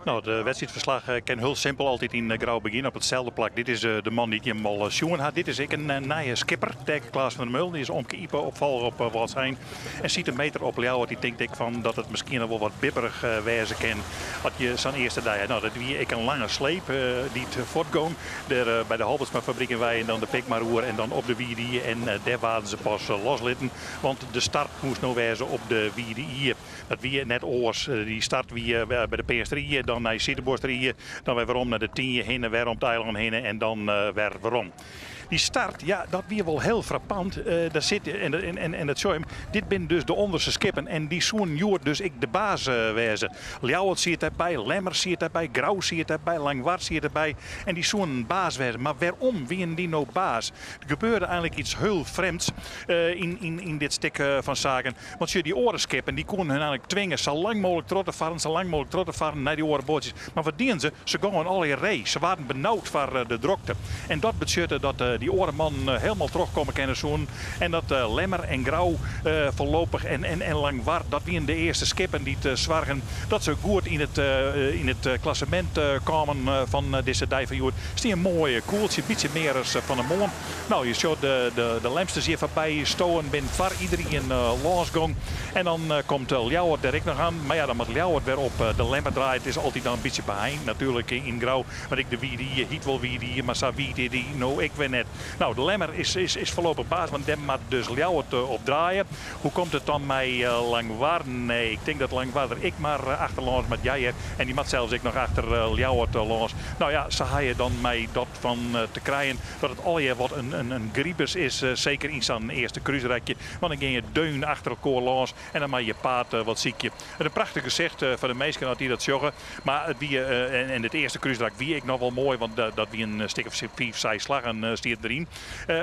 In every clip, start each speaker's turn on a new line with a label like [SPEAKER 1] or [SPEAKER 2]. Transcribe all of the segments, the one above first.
[SPEAKER 1] No, de wedstriidferslach kin hiel simpel altyd yn Grou begjinne op itselde plak. Dit is de man dy't jim al sjoen ha. Dit is ek in nije skipper, Taeke Klaas van der Meulen. Dy is omke Ype opfolge op Wâldsein. En Siete Meeter op Ljouwert, dy tinkt ek fan dat it miskien al wol wat bibberich wêze kin as je sa'n earste dei ha. No, dat wie ek in lange sleep dy't fuortgong. Dêr by de Halbertsma-fabryk wei en dan de Pikmar oer en dan op de Wide Ie. En dêr waarden se pas loslitten, want de start moast no wêze op de Wide Ie. Dat wie net oars. Dy start wie by de Peanster Ie, dan nei Sidebuorster Ie, dan wer werom nei de Tynje hinne, wer om it eilân hinne en dan wer werom. Dy start, ja, dat wie wol hiel frappant. Daar sit, en dat sjoch jim, dit binne dus de ûnderste skippen en dy soenen hjoed dus ek de baas wêze. Ljouwert siet dêrby, Lemmer siet dêrby, Grou siet dêrby, Langwar siet derby en dy soenen baas wêze. Mar wêrom wienen dy no baas? Der gebeurde eigenlik iets hiel frjemds yn dit stik fan saken. Want sjoch, dy oare skippen dy koenen hun eigenlik twinge sa lang mooglik troch te farren, sa lang mooglik troch te farren nei dy oare boatsjes. Mar wat dienen se? Se gongen allegear ree. Se waarden benaud foar de drokte. En dat betsjutte dat dy oare mannen helemaal trochkomme kinne soenen. En dat Lemmer en Grou foarlopich en Langwar, dat wienen de earste skippen dy't soargen dat se goed yn it klassemint kamen fan dizze dei fan hjoed. Stie in moai koeltsje, bytsje mear as fan 'e moarn. No, je sjocht de Lemsters hjir foarby stowen, bin foar iderien lânsgong. En dan komt Ljouwert der ek noch oan. Mar ja, dan moat Ljouwert wer op de Lemmer draaie. It is altyd dan in bytsje beheind natuerlik yn Grou. Want ek de Wide Ie hyt wol Wide Ie, mar sa wiid is dy no ek wer net. No, de Lemmer is foarlopich baas, want dêr moat dus Ljouwert op draaie. Hoe komt it dan mei Langwar? Nee, ik tink dat Langwar der ek mar achterlâns moat. Ja hear, en dy moat sels ek noch achter Ljouwert lâns. No ja, sa ha je dan mei dat fan te krijen dat it allegear wat in gribus is, seker yn sa'n earste krúsrekje. Want dan gean je deun achter elkoar lâns en dan moat je paad wat sykje. It in prachtich gesicht foar de minsken as dy dat sjogge. Mar it wie, en it earste krúsrak wie ek noch wol moai, want dat wie in stik of fiif, seis slaggen stiet deryn.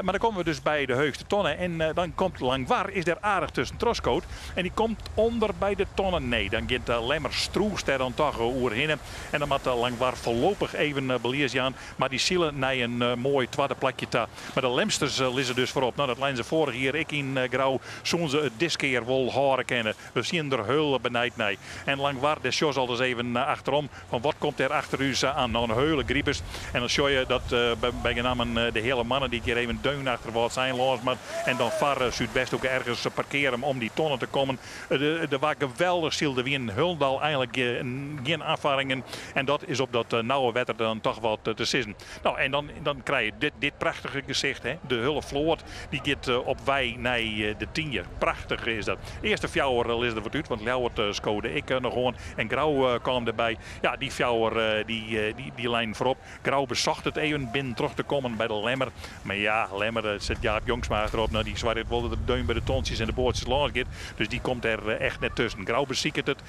[SPEAKER 1] Mar dan komme we dus by de heechste tonne en dan komt Langwar, is dêr aardich tusken trochskood en dy komt ûnder by de tonne. Nee, dan giet Lemmer strûst dêr dan toch oerhinne en dan moat Langwar foarlopich even belies jaan. Mar dy sile nei in moai twadde plakje ta. Mar de Lemsters lizze dus foarop. No, dat leinen se foarich jier ek yn Grou. Soenen se it diskear wol hâlde kinne? We sienen der hiel benijd nei. En Langwar, dêr sjochst al ris even achterom fan wat komt dêr achter ús aan. No, in heule gribus. En dan sjoch je dat bygenammen de heale mannen dy't hjir even deun achter Wâldsein lâns moat en dan foar Súdwesthoeke ergens parkeare om dy tonne te kommen. Der waard geweldich syld. Der wienen hielendal eigenlik gjin ôffarringen. En dat is op dat nauwe wetter dan toch wat te sizzen. No, en dan krije je dit prachtige gesicht. Hè? De hiele float dy giet op wei nei de Tynje. Prachtich is dat. Earste fjouwer lizze der wat út, want Ljouwert skode ek noch oan. En Grou kaam derby. Ja, dy fjouwer dy leinen foarop. Grou besocht it even binnen troch te kommen by de Lemmer. Mar ja, Lemmer sit Jaap Jongsma achterop. No, dy soarget wol dat er deun by de tontsjes en de boatsjes lâns giet. Dus dy komt der echt net tusken. Grou besiket it,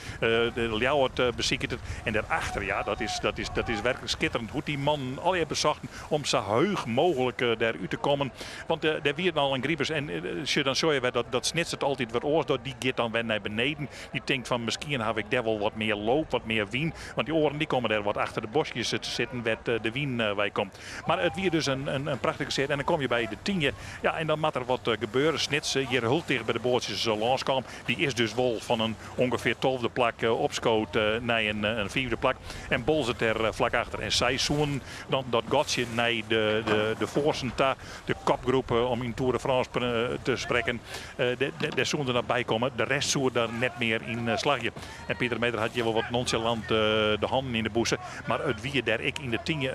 [SPEAKER 1] Ljouwert besiket it. En dêrachter, ja, dat is werklik skitterend hoe't dy mannen allegear besochten om sa heech mooglik dêr út te kommen. Want dêr wie it al in gribus. En sjoch, dan sjoch je wer dat Snits it altyd wat oars docht. Dy giet dan wer nei beneden. Dy tinkt fan miskien haw ik dêr wol wat mear loop, wat mear wyn. Want dy oaren dy komme dêr wat achter de boskjes te sitten wêr't de wyn wei komt. Mar it wie dus in prachtige set. En dan komme je by de Tynje. Ja, en dan moat der wat gebeure. Snits hjir hiel ticht by de boatsjes lâns kaam. Dy is dus wol fan in ûngefear tolfde plak opskood nei in fiifde plak. En Boalsert dêr flak achter. En sy soenen dan dat gatsje nei de foarsten ta, de kopgroep om yn Tour de France te sprekken, dêr soenen se noch by komme. De rest soe der net mear yn slagje. En Pieter Meeter hat hjir wol wat nonchalant de hannen yn de bûse. Mar it wie dêr ek yn de Tynje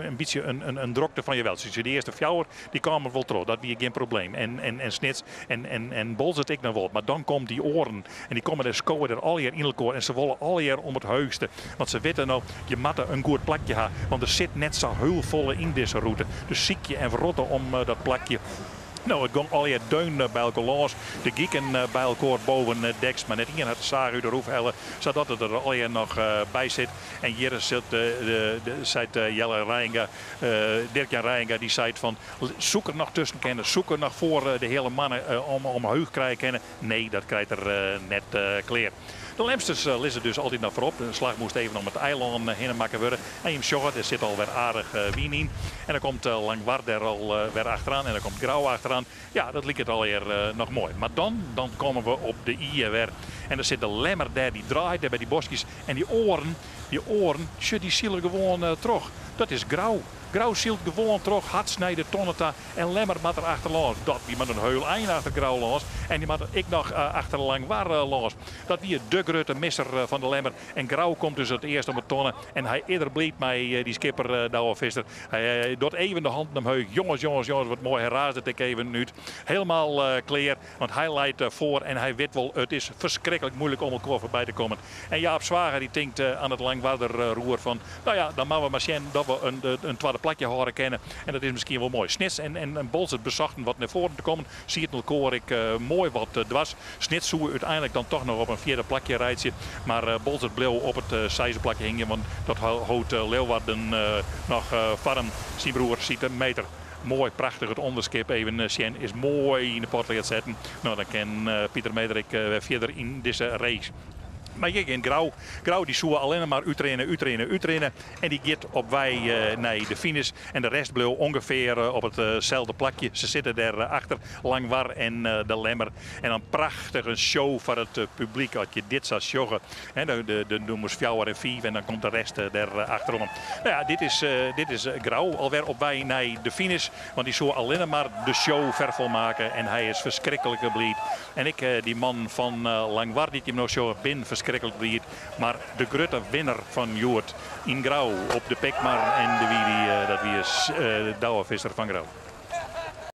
[SPEAKER 1] in bytsje in drokte fan jawel. De earste fjouwer dy kamen wol troch, dat wie gjin probleem. En Snits en Boalsert ek noch wol. Mar dan komt dy oaren en dy komme dêr skowe der allegear yn elkoar en se wolle allegear om it heechste. Want se witte no, je moatte in goed plakje ha, want der sit net sa hiel folle yn dizze rûte. Dus sykje en wrotte om dat plakje. No, it gong allegear deun by elkoar lâns. De giken by elkoar boven deks, mar net ien hat de saach út de roef helle, sadat it der allegear noch by sit. En hjir sit seit Jelle Reijenga, Dirk-Jan Reijenga, dy seit fan soe ik der noch tusken kinne, soe ik der noch foar de heale mannen omheech krije kinne? Nee, dat krijt er net klear. De Lemsters lizze dus altyd noch foarop. De slach moast even om it eilân hinne makke wurde. En jim sjogge, der sit alwer aardich wyn yn. En dan komt Langwar der al wer achteroan en dan komt Grou achteroan. Ja, dat liket allegear noch moai. Mar dan, dan komme we op de Ie wer. En dan sit de Lemmer dêr, dy draait dêr by dy boskjes. En dy oaren, dy oaren, sjoch, dy sile gewoan troch. Dat is Grou. Grou sylt gewoan troch, hats nei de tonne ta en Lemmer moat der achterlâns. Dat wie mar in heul ein achter Grou lâns en dy moat ek noch achter Langwar lâns. Dat wie de grutte misser fan de Lemmer. En Grou komt dus it earst om de tonne en hy is der bliid mei, dy skipper Douwe Visser. Hy docht even de hannen omheech. Jonges, jonges, jonges, wat moai. Hy raasde it ek even út. Helemaal klear, want hy leit foar en hy wit wol, it is ferskriklik muoilik om elkoar foarby te kommen. En Jaap Zwager dy tinkt oan it Langwarder roer fan, no ja, dan moatte we mar sjen dat we in twadde plakje hâlde kinne. En dat is miskien wol moai. Snits en Boalsert besochten wat nei foaren te kommen. Sieten elkoar ek moai wat dwers. Snits soe úteinlik dan toch noch op in fjirde plakje reitsje. Mar Boalsert bleau op it seisde plakje hingjen, want dat hold Leeuwarden noch foar him. Syn broer Siete Meter. Moai, prachtich it ûnderskip even sjen. Is moai yn de potlead setten. No, dan kin Pieter Meter ek wer fierder yn dizze race. Mar hjir gjin Grou. Grou dy soe allinne mar útrinne, útrinne, útrinne. En dy giet op wei nei de finish. En de rest bleau ûngefear op itselde plakje. Se sitte dêr achter Langwar en de Lemmer. En dan prachtich in show foar it publyk as je dit sa sjogge. De nûmers fjouwer en fiif en dan komt de rest dêr achteroan. No ja, dit is Grou alwer op wei nei de finish. Want dy soe allinne mar de show ferfolmakke en hy is ferskriklik bliid. En ek dy man fan Langwar dy't jim no sjogge, bin ferskriklik bliid. Mar de grutte winner fan hjoed yn Grou op de Pikmar en de wie dy, dat wie Douwe Visser fan Grou.